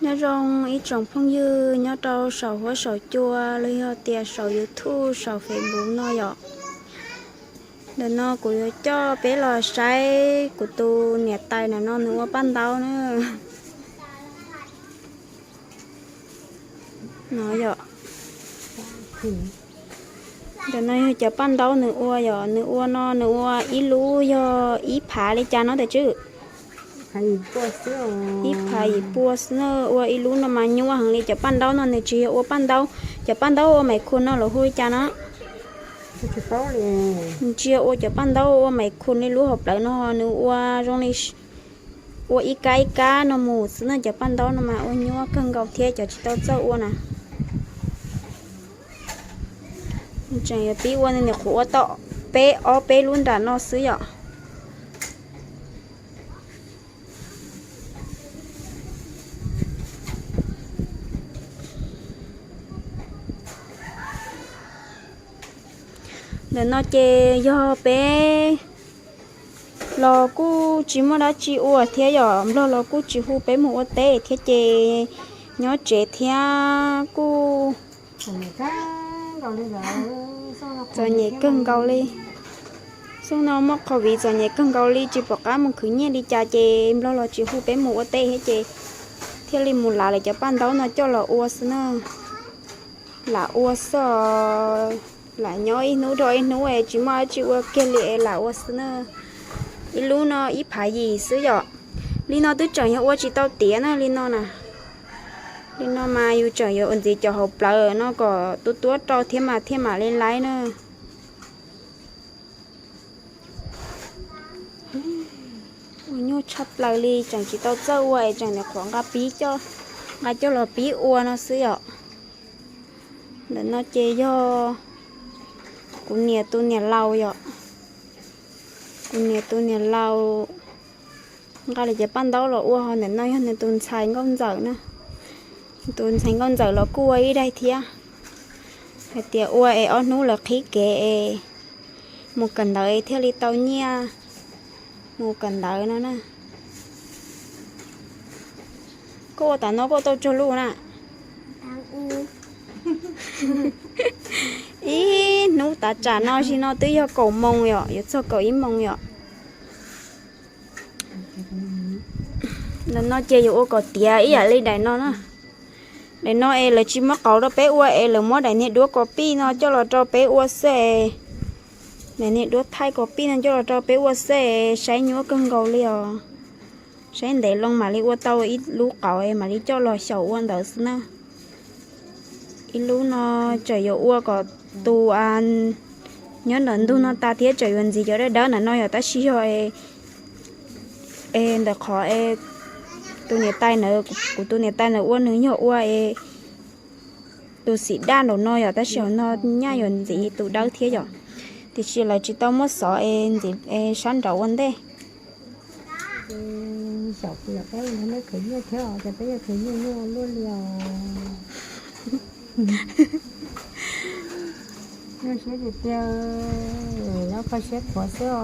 Nyob zoo ib tsoom phooj ywg nyob rau saum huab saum cua los yog tias saum YouTube saum Facebook no yom. Ntawm no kuv yuav coj peb los saib kuv tus niam tais ntawm no nws ua paj ntaub na. No yom. Ntawm no yog cov paj ntaub nws ua yom, nws ua no nws ua ib lub yog ib phav li cas no ntag tswb? Ib phav yim pua xwb na, ua ib lub no mas nyuaj heev li. Cov paj ntaub no nws tsis yog ua paj ntaub, cov paj ntaub ua maiv khu no los hu li cas no? Tsis yog ua cov paj ntaub ua maiv khu li lub hauv plawv no, nws ua zoo li ua ib kab ib kab no mus xwb na. Cov paj ntaub no mas ua nyuaj kawg nkaus thiab cov tsis tau txawj ua na. Tseem yuav pib ua, nws nyuam qhuav ua tau peb ob peb lub nram no xwb yom. Ntawm no ces yog peb los kuj tsis muaj dab tsi ua thiab yom, nplog los kuj tsis hu peb mus ua teb thiab ces nyob tsev thiab kuj txom nyem kawg nkaus li. Xyoo no muaj qhov viv txom nyem kawg nkaus li, tsis pom qab mus khwv nyiaj li cas ces nplog los tsis hu peb mus ua teb thiab ces thiaj li mus lav lawv cov paj ntaub no coj los ua xwb na. Lam ua xwb, lam nyob ib hnub rau ib hnub es tsis muaj dab tsi ua kiag li es lam ua xwb na. Ib lub no ib phav yim xwb yom. Li no twb tseem yog ua tsis tau tiav na li no na. Li no mas yus tseem yuav ua ntxiv cov hauv plawv no kom tu tuab rau thiab mas thiaj mam li laib na. Ua nyuaj tshaj plaws li, tseem tsis tau txawj ua es tseem nyuam qhuav nqa pib coj, nqa coj los pib ua no xwb yom. Ntawm no ces yog kuv niam tus niam laus yom. Kuv niam tus niam laus nqa lawv cov paj ntaub los ua, ho ntawm no yog nws tus ntxhais nkauj ntxawm na. Tus ntxhais nkauj ntxawm los kuj ua ib daim thiab. Hais tias ua es ob hnub lawv qhib kev es mus kawm ntawv es thiaj li tau nyiaj mus kawm ntawv no na. Koj ua tas no koj tau tsawg lub na? Ib hnub tav tsam no sim no twb yog kaum moos yom, yuav txog kaum ib moos yom. Ntawm no ces yuav ua kom tiav ib yam li daim no na. Daim no es lawv tsis muab qauv rau peb ua es lawv muab daim niag duab kos pij no coj los rau peb ua xwb es. Daim niag duab thaij kos pij no coj los rau peb ua xwb es saib nyuaj kawg nkaus li os. Saib ntev loo mam li ua tau ib lub qauv es mam li coj los xyaum ua ntawd xwb na. Ib lub no tseem yuav ua kom tus nyob ntawm ntug no tas thiab tseem yuav ntxiv cov dawb dawb ntawm no yom, tab sis yog es ntawm qhov es tus niam tais ntawd, kuv tus niam tais ntawd ua nws yog ua es tus xim daj nraum no yom, tab sis hauv no nyaj yuav ntxiv tus dawb thiab yom. Tiam sis lawv tsis tau muab xov es ntxiv es sab nraud ua ntej. Xyaum kuv yam peb ua neb khwv nyiaj thiab os, ces peb yuav khwv nyiaj nyuaj luaj li os. Nyuaj siab tiag tiag, nyob kho siab qhuav xwb os.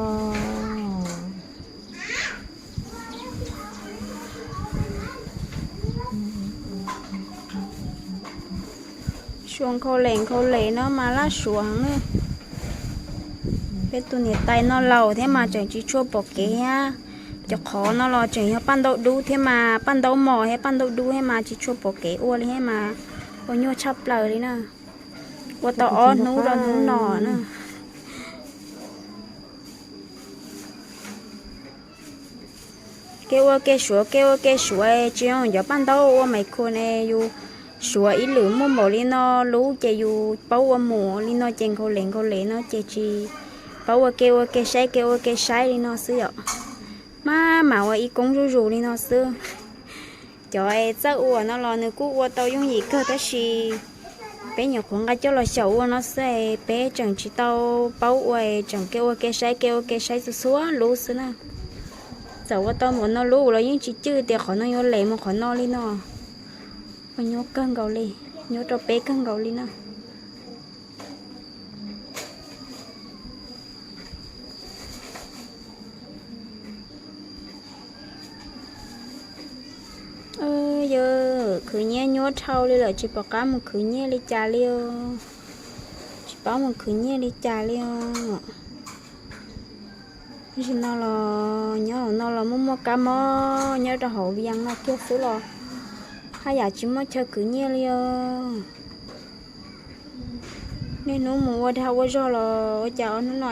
Suav nkhaus lem nkhaus lem no mas laj suav heev na. Peb tus niam tais no laus thiab mas tseem tsis tshua pom kev thiab. Cov qhov no los tseem yog paj ntaub dub thiab mas, paj ntaub mos thiab paj ntaub dub thiab mas tsis tshua pom kev ua li thiab mas ua nyuaj tshaj plaws li na. Ua tau ob hnub rau hnub no na. Kev ua ke suav, kev ua ke suav tsis zoo cov paj ntaub ua mais khu ne, yus suav ib lwm muaj npaum li no lub ces yus paub ua mus li no ces nkhaus lem nkhaus lem no ces tsis paub ua kev ua ke saib kev ua ke saib li no xwb yom. Maj mam ua ib koob zuj zus li no xwb. Cov es txawj ua no los nws kuj ua tau yooj yim kawg tab sis peb nyuam qhuav nqa coj los xyaum ua no xwb es peb tseem tsis tau paub ua es tseem kev ua kev saib kev ua kev saib txhua txhua lub xwb na. Txawm ua tau npaum no lub los yeej tsis cwj tias qhov no yuav lem mus qhov no li no. Ua nyuaj kawg nkaus li, nyuaj rau peb kawg nkaus li na. Yog Khwv nyiaj nyuaj dhau li lawm, tsis pom qab mus khwv nyiaj li cas li os. Tsis paub mus khwv nyiaj li cas li os. Tam sim no los nyob hauv no los muaj muaj kab mob nyob rau hauv Vias no kiag xwb los haj yam tsis muaj chaw khwv nyiaj li os. Niaj hnub mus ua dag ua zog los ua cas ob hnub no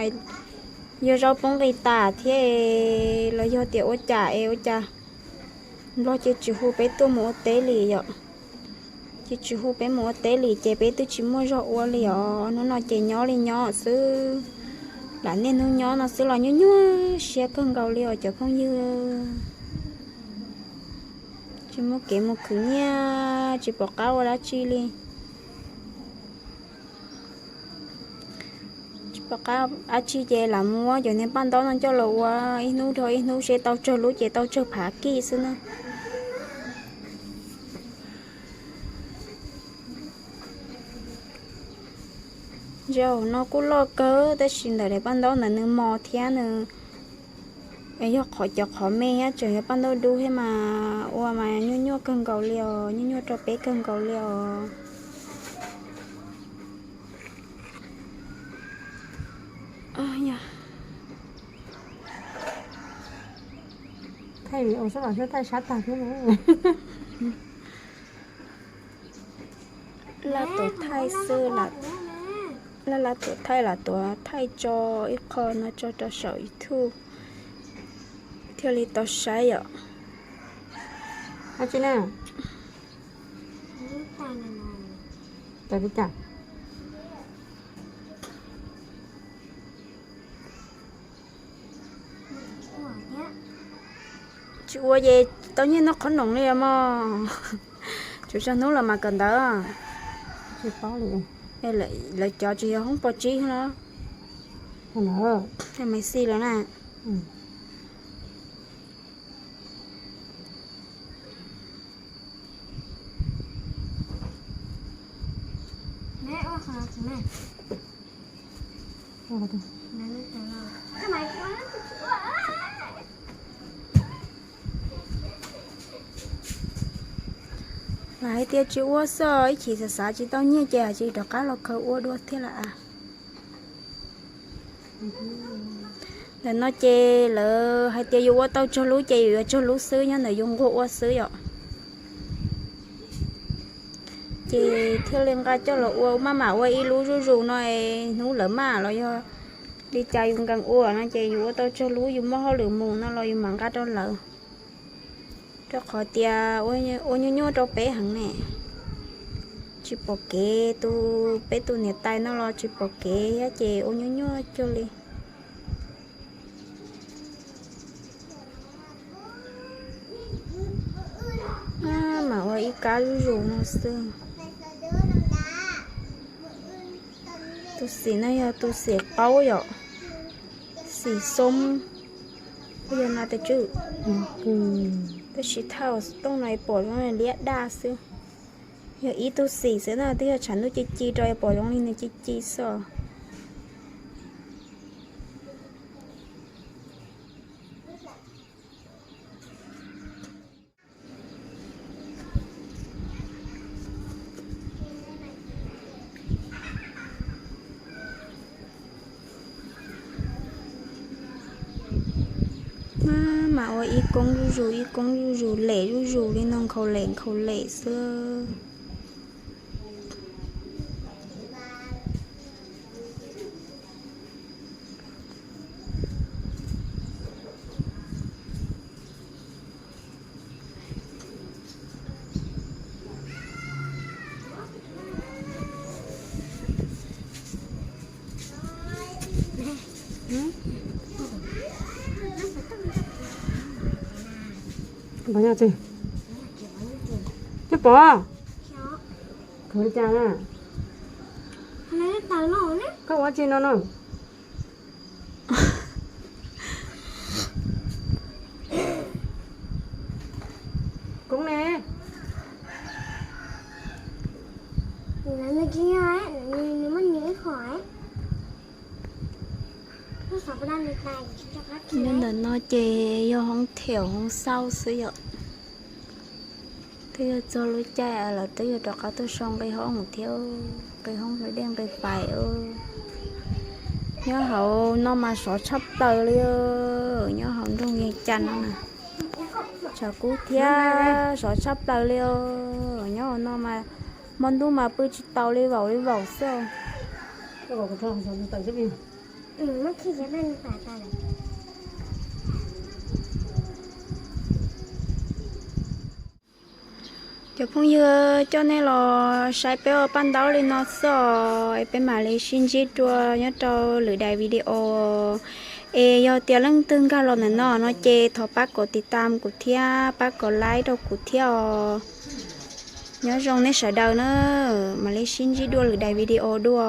yog zaub poob nqis tas thiab los yog tias ua cas es ua cas Nplog ces tsis hu peb tuaj mus ua teb li yom. Ces tsis hu peb mus ua teb li ces peb twb tsis muaj zog ua li os. Hnub no ces nyob li nyob xwb, lam niaj hnub nyob no xwb los nyuaj nyuaj siab kawg nkaus li os cov phooj ywg. Tsis muaj kev mus khwv nyiaj, tsis pom qab ua dab tsi li. Tsis pom qab dab tsi ces lam muab cov niag paj ntaub no coj los ua ib hnub dhau ib hnub seb tau tsawg lub ces tau tsawg phav kij xwb na. Zaum no kuj loj kawg tab sis ntawm daim paj ntaub ntawd nws mos thiab nws yog qhov cov qhov me thiab tseem yog paj ntaub dub thiab mas ua mas nyuaj nyuaj kawg nkaus li os, nyuaj nyuaj rau peb kawg nkaus li os. Thaij video sab los thaij sab tag thiab. Laj tuav thaij xwb, laj laj tuav thaij lam tuav thaij tso ib qho no tso rau saum YouTube thiaj li tau saib yom. Tsis ua ces tau nyiaj noj qhob noom li os mog. Tsuas tsaus hnub los mas kawm ntawv. Lawv cov tsis yog hoob pov tsib no. Maiv Xis lawm na. Mas hais tias tsis ua xwb, ib chim xav xav tsis tau nyiaj ces hais tsis rov qab los khaws ua dua thiab lawm as. Ntawm no ces lawv hais tias yus ua tau tsawg lub ces yus yuav tsawg lub xwb, nyob ntawm yus nquag ua xwb yom. Ces thiaj li nqa coj los ua, maj mam ua ib lub zuj zus no es hnub lawv maj los yog li cas yus nkees ua no ces yus ua tau tsawg lub yus muaj hauj lwm mus no los yus mam nqa rau lawv. Rau qhov tias ua nyuaj nyuaj rau peb heev ne. Tsis pom kev, tus peb tus niam tais no los tsis pom kev thiab ces ua nyuaj nyuaj cuag li. Mam ua ib kab zuj zus no xwb. Tus xim no yog tus xim qaub yom, xim xoob, yog no tes tswj. Tab sis thaj tooj no pom zoo liab daj xwb. Yog ib tug xim xwb na, twb yog tshav ntuj ci ci rau pom zoo li nws ci ci xwb. Maj mam ua ib koob zuj zus ib koob zuj zus lem zuj zus li no, nkhaus lem nkhaus lem xwb. Twb pom. Khaws li cas na? Koj ua tsi no no? Koob ne. Nyob ntawm no ces yog hoob thiaum hoob xauj xwb yom. Twb yog txog lub caij lawv twb yuav rov qab tuaj sau nqi hoob thiab, nqi hoob nqi dej nqi fais. Nyob hauv no mas sov tshaj plaws li, nyob hauv nroog Vias Cas no na. Tshav kub thiab sov tshaj plaws li os. Nyob hauv no mas hmo ntuj mas pw tsis tau li, vaum li vaum xwb. Cov phooj ywg, coj nej los saib peb ua paj ntaub li no xwb os, es peb mam li sib ntsib dua nyob rau lwm daim video. Es yog tias leej twg nkag los ntawm no no ces thov pab kom tiv tam kuv thiab pab kom like rau kuv thiab os. Nyob zoo nej sawv daws na, mam li sib ntsib dua lwm daim video dua.